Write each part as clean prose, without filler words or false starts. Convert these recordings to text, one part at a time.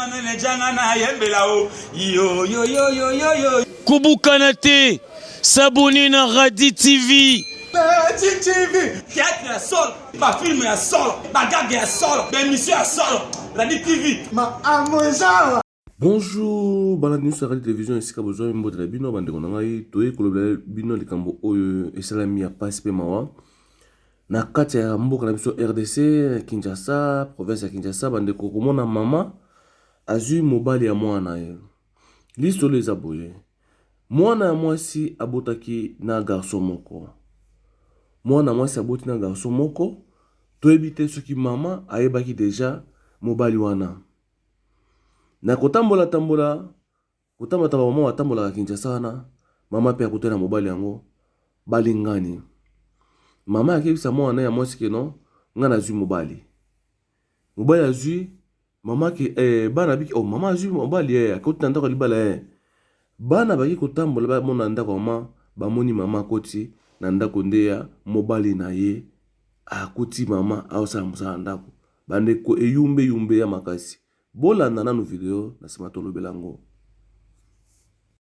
Emmanuel Djanga na yembela o yo yo yo yo yo yo. Kobukana te, s'abonner na Radi TV. Radi TV, théâtre ya solo, ba film ya solo, ba gag ya solo, ba émission ya solo. Radi TV. Ma amozawa. Bonjour balandi nyonso ya Radio Television esika bozwami mbote na bino bandeko na ngai toyei kolobela bino likambo oyo esalami ya pasi mpe mawa na kati ya mboka na biso RDC Kinshasa province ya Kinshasa bandeko komona mama azwi mobali ya mwana na ye lisolo eza boye mwana ya mwasi abotaki na garçon moko mwana mwasi aboti na garçon moko toyebi te soki mama ayebaki deja mobali wana Na kotambola tambola, kotambola tambola mama atambolaka Kinshasa wana, mama pe akutani na mobali yango, balingani. Mama akebisa mwana na ye ya mwasi ke non, nga nazwi mobali. Mobali azwi, mama ke eh, bana biki oh mama azwi mobali eh, akoti na ndako ya libala eh. Bana bake kotambola bamona ndako ya mama, bamoni mama akoti na ndako nde ya mobali na ye, akuti mama aosala mosala na ndako. Bandeko eyumbe yumbe ya makasi. Bolanda nanu video na sima tolobela yango.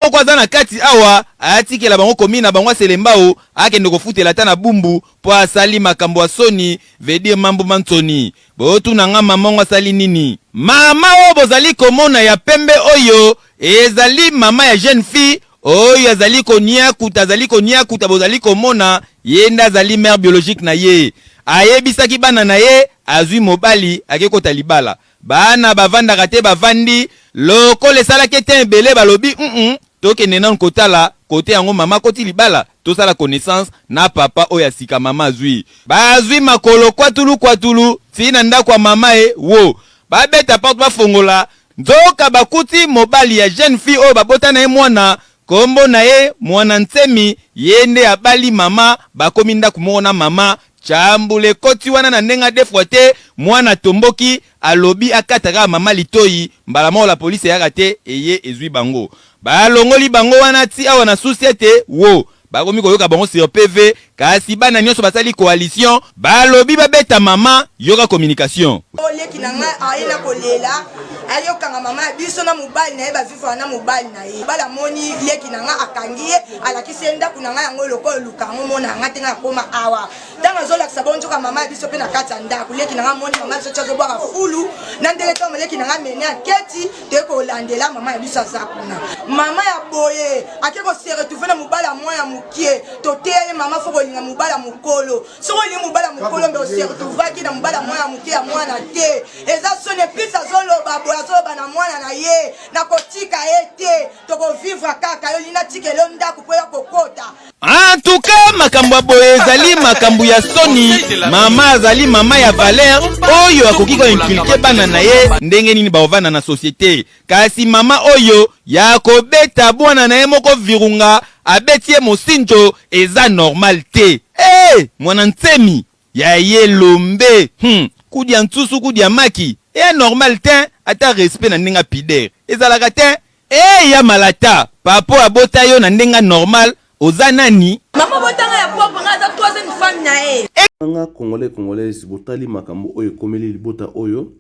Moko aza na kati awa atikela bango commune na bango ya Selembao akende kofutela ata na Bumbu po asali makambo ya soni veut dire mambu ma nsoni. Botuna nga mama ngo asali nini? Mama oyo bozali komona ya pembe oyo ezali mama ya jeune fille oyo azali koniakuta azali koniakuta bozali komona ye nde azali mère biologique na ye. Ayebisaki bana na ye azui mobali ake kota libala. Bana bavandaka te bavandi lokola esalaki ete ebele balobi hum tokende nanu kotala kote yango mama akoti libala tosala connaissance na papa oyo ya sika mama azui. Bazui makolo kwatulu kwatulu ti na ndako ya mama e wo babeta porte bafongola nzoka bakuti mobali ya jeune fille oyo babota na ye mwana kombo na ye Mwana Nsemi ye nde abali mama bakomi ndaku moko na mama Chambula ekoti wana na ndenge ya deux fois te, mwana atomboki, alobi akata kaka mama litoyi, mbala moko la police eyaka te, eye ezui bango. Balongoli bango wana ti awa na sous ciete, wo! Bakomi koyoka bango sur PV, kasi bana nionso basali coalition, balobi babeta mama, yoka communication. Oyo leki na ngai aye na kolela ayokanga mama ya biso na mobali na ye bavivaka na mobali na ye mobali amoni leki na ngai akangi ye alakisi ye ndako na ngai yango lokola oluka yango mona yanga te ngai akoma awa ntango azolakisa bongo nzoka mama ya biso mpe na kati ya ndako leki na ngai amoni mama ya biso ti azobwaka fulu na ndenge ntango leki na ngai mene aketi toye kolandela mama ya biso aza kuna mama ya boye ake kose retrouve na mobali ya mwana mokie toteya ye mama fo kolinga mobali ya mokolo soki olingi mobali ya mokolo mbe ose retrouvaki na mobali ya mwana moke ya mwana te eza soni eplus azoloba boye azoloba na mwana na ye nakotika ye te tokovivre kaka yo lina tikela yo ndako mpo ya kokota. En tout cas makambo ya boye ezali makambo ya soni. Mama azali mama ya valeur oyo akoki ko inculquer bana na ye ndenge nini bakovanda na societe. Kasi mama oyo ya kobeta bwana na ye moko virunga abeti ye mosinjo eza normal te. Eh mwana nsemi ya ye lombe hum kudia nsusu kudia maki eya normal tein ata respect na ndenge ya pudeur ezalaka tein Eh ya malata papa oyo abota yo na ndenge normal oza nani? Mama botanga ya propre nga aza troisième femme na ye. Nga congolais congolaise botali makambo oyo ekomeli libota oyo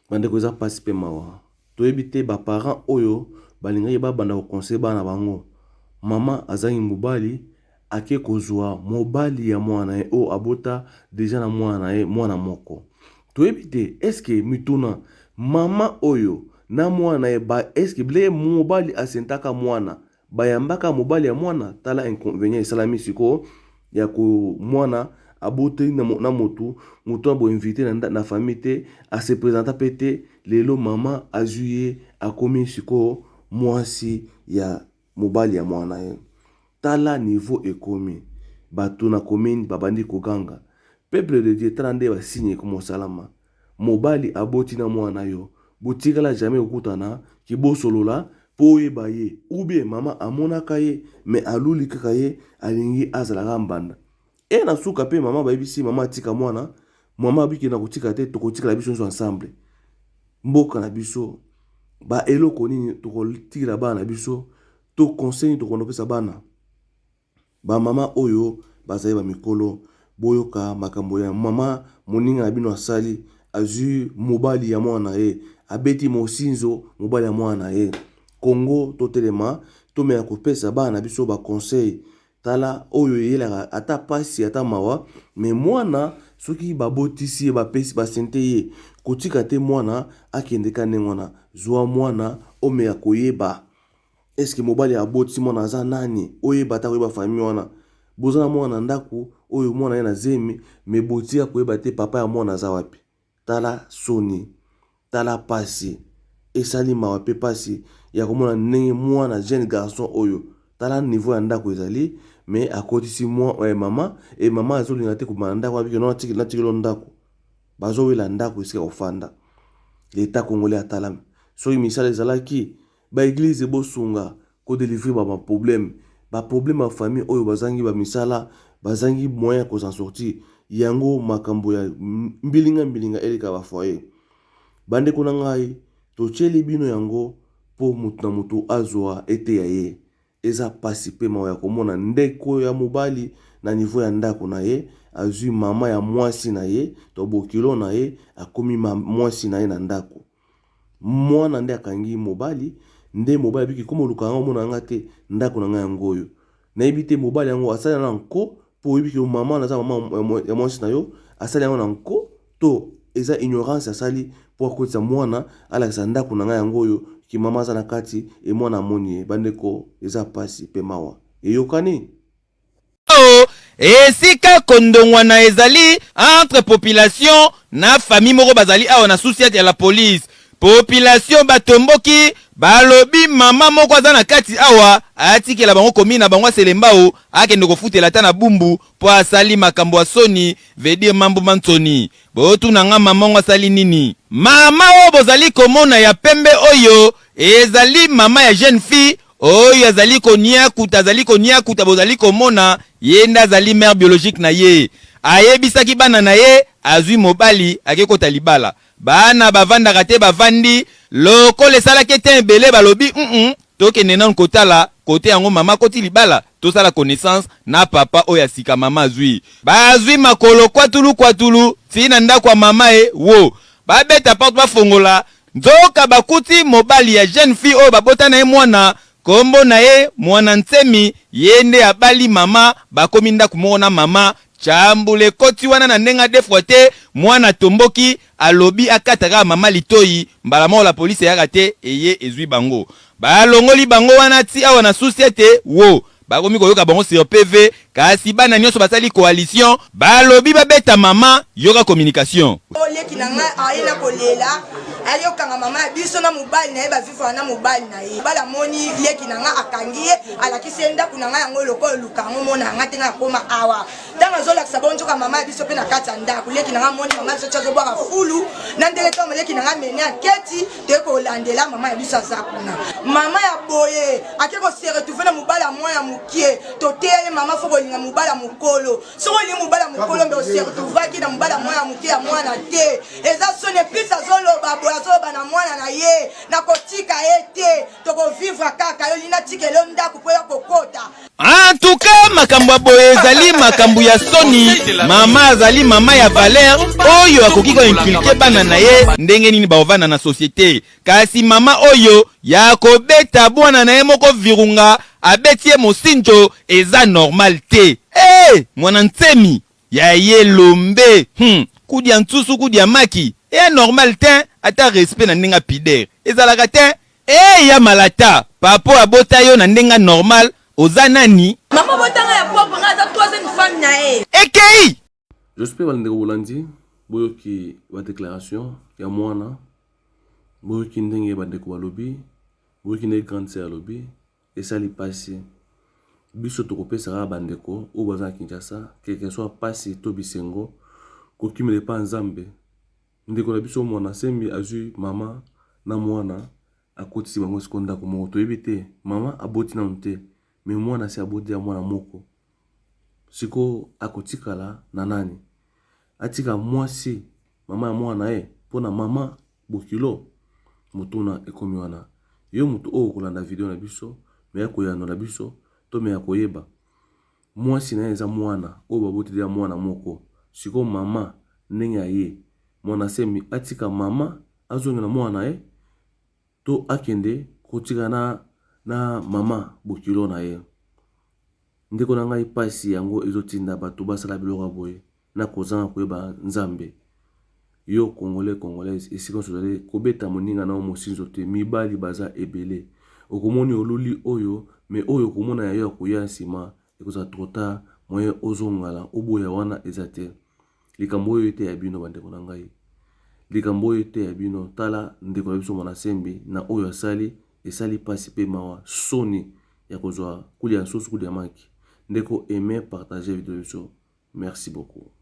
bandeko eza pasi pe mawa toyebi te ba parents oyo balingaki babanda ko conseiller bana na bango mama azangi mobali ake kozua mobali ya mwana na ye oyo abota deja na mwana na ye mwana moko toyebi te est ce que mituna mama oyo na mwana na ye ba est ce que bile mobali asentaka mwana bayambaka mobali ya mwana tala inconvenient esalami sikoyo ya ko mwana aboteli na, na motu motu wana boinvite na, na famille te ase presenta mpe te lelo mama azwi ye akomi sikoyo mwasi ya mobali ya mwana na ye tala niveau ekomi bato na commune babandi koganga peuple de Dieu tala nde ba signe ekomi kosalama mobali aboti na mwana na yo botikala jamais kokutana ke bosolola po oyeba ye ou bien mama amonaka ye mais aluli kaka ye alingi azala kaka mbanda e na suka pe mama bayebisi mama atika mwana mama abiki na kotika te tokotikala biso nyonso ensemble mboka na biso ba eloko nini tokotikela bana na biso to conseil nini tokoki kopesa bana ba mama oyo bazali ba mikolo boyoka makambo ya mama moninga na bino asali azwi mobali ya mwana na ye. abeti mosinzo mobali ya mwana na ye. Congo totelema tomeka kopesa bana na biso ba conseil. Tala oyo eyelaka ata pasi ata mawa mais mwana soki babotisi ye bapesi ba sente ye kotika te mwana akende ka ndenge wana zua mwana omeka koyeba est ce que mobali abotisi mwana aza nani oyeba ata koyeba famille wana boza na mwana na ndaku oyo mwana ye na zemi mais botika koyeba te papa ya mwana aza wapi Tala soni, tala pasi, esali mawa pe pasi ya komona ndenge mwana jeune garçon oyo, tala niveau ya ndako ezali mais akotisi mwa eh, mama et mama azolinga te kobima na ndako abiki no natikeli yo ndako, bazowela ndako esika kofanda. L'etat congolais atala soki misala ezalaki Ba eglise bosunga ko delivrer ba problème ba problème ya famille oyo bazangi ba misala bazangi moyen ya ko s'en sortir yango makambo ya mbilinga mbilinga eleka ba foyer ba ndeko na ngai totieli bino yango po moto na moto azwa eteya ye eza pasi pe mawa ya komona ndeko ya mobali na niveau ya ndako na ye azwi mama ya mwasi na ye to bokilo na ye akomi mwasi na ye na ndako Mwana nde akangi mobali nde mobali abiki koma oluka nga omona nga te ndako na nga yango oyo nayebi te mobali yango asali yango na nko po oyebi ke mama naza mama ya mwasi na yo asali yango na nko to eza ignorance asali po akotisa mwana alakisa ndako na nga yango oyo ki mama aza na kati e mwana amoni ye bandeko eza pasi pe mawa eyokani. Esika kondongwana ezali entre population na famille moko bazali awa na sous-ciat ya la police. Population batomboki balobi mama moko aza na kati awa atikela bango commune na bango ya Selembao akende kofutela ata na Bumbu po asali makambo ya soni veut dire mambo ma nsoni. Botuna nga mama ngo asali nini? Mama oyo bozali komona ya pembe oyo ezali mama ya jeune fille Oyo azali koniakuta, azali koniakuta, bozali komona, ye nde azali mère biologique na ye. Ayebisaki bana na ye, azui mobali, ake kota libala. Bana bavandaka te, bavandi, lokola esalaki ete ebele, balobi, hum, tokende nanu kotala kote yango mama akoti libala, tosala connaissance na papa oyo ya sika mama azui. Bazui makolo kwatulu kwatulu, ti na ndako ya mama e wo. Babeta porte bafongola, Nzoka bakuti mobali ya jeune fille oyo babota na ye mwana, kombo na ye Mwana Nsemi, ye nde abali mama, bakomi ndaku moko na mama, Tshiambula ekoti wana na ndenge ya deux fois te, mwana atomboki, alobi akata kaka mama litoyi, mbala moko la police eyaka te, eye ezui bango. Balongoli bango wana ti awa na sous ciete, wo! Bakomi koyoka bango sur PV, kasi bana nionso basali coalition, balobi babeta mama, yoka communication. Oyo leki na ngai aye na kolela ayokanga mama ya biso na mobali na ye bavivaka na mobali na ye. Mobali amoni leki na ngai akangi ye alakisi ye ndako na ngai yango lokola oluka yango omona yanga te ngai akoma awa ntango azolakisa bongo nzoka mama ya biso mpe na kati ya ndako leki na ngai amoni mama ya biso ti azobwaka fulu na ndenge ntango leki na ngai amene anketi toye kolandela mama ya biso aza kuna mama ya boye ake kose retrouve na mobali ya mwana mokie toteya ye mama fo kolinga mobali ya mokolo soki olingi mobali ya mokolo mbe ose retrouvaki na mobali ya mwana moke ya mwana te eza soni eplis azoloba boye azoloba na mwana na ye nakotika ye te tokovivre kaka yo olingi natikela yo ndako mpo ya kokota En tout cas makambo ya boye ezali makambo ya soni. Mama azali mama ya valeur oyo akoki ko inculquer bana na ye ndenge nini bakovanda na societe. Kasi mama oyo ya kobeta bwana na ye moko virunga abeti ye mosinjo eza normal te. Eh mwana nsemi ya ye lombe hum kudia nsusu kudia maki eya normal tein ata respect na ndenge ya pudeur ezalaka tein. Eh ya malata papa oyo abota yo na ndenge normal oza nani? Mama botanga ya propre nga aza troisième femme na ye. Ekeyi! J'espère bandeko bolandi boyoki ba declaration ya mwana boyoki ndenge bandeko balobi boyoki ndenge grande sœur alobi esali pasi biso tokopesa kaka bandeko oyo baza na Kinshasa quelque soit pasi to bisengo kokimela epa Nzambe Ndeko na biso Mwana Sembi azui mama na mwana akotisi bango sikoyo ndako moko toyebi te mama aboti nanu te mais mwana asi aboti ya mwana moko sikoyo akotikala na nani atika mwasi mama ya mwana na ye mpo na mama bokilo motuna ekomi wana yo moto oyo okolanda video na biso meya koyanola biso to meya koyeba Muasi naye eza muana oyo baboti deja muana moko sikoyo maman ndenge aye muana semi atika maman Azongela mwana na ye to akende kotika na, na mama bokilo na ye? Ndeko na ngai, pasi yango ezotinda bato basala biloko ya boye na kozanga koyeba Nzambe. Yo Congolais, Congolaise, esika nyonso ozali, kobeta moninga na yo mosinzo te. Mibali baza ebele. Okomoni oluli oyo, mais oyo okomona ya yo akoya nsima, ekozala trop tard, moyen ozongala, oboya wana eza te. Likambo oyo eteya bino bandeko na ngai. Likambo oyo eteya bino. Tala ndeko na biso Mwana Sembi na oyo asali, esali pasi pe mawa, soni ya kozwa kulia nsusu kulia maki. Ndeko aime, partager video biso. Merci beaucoup.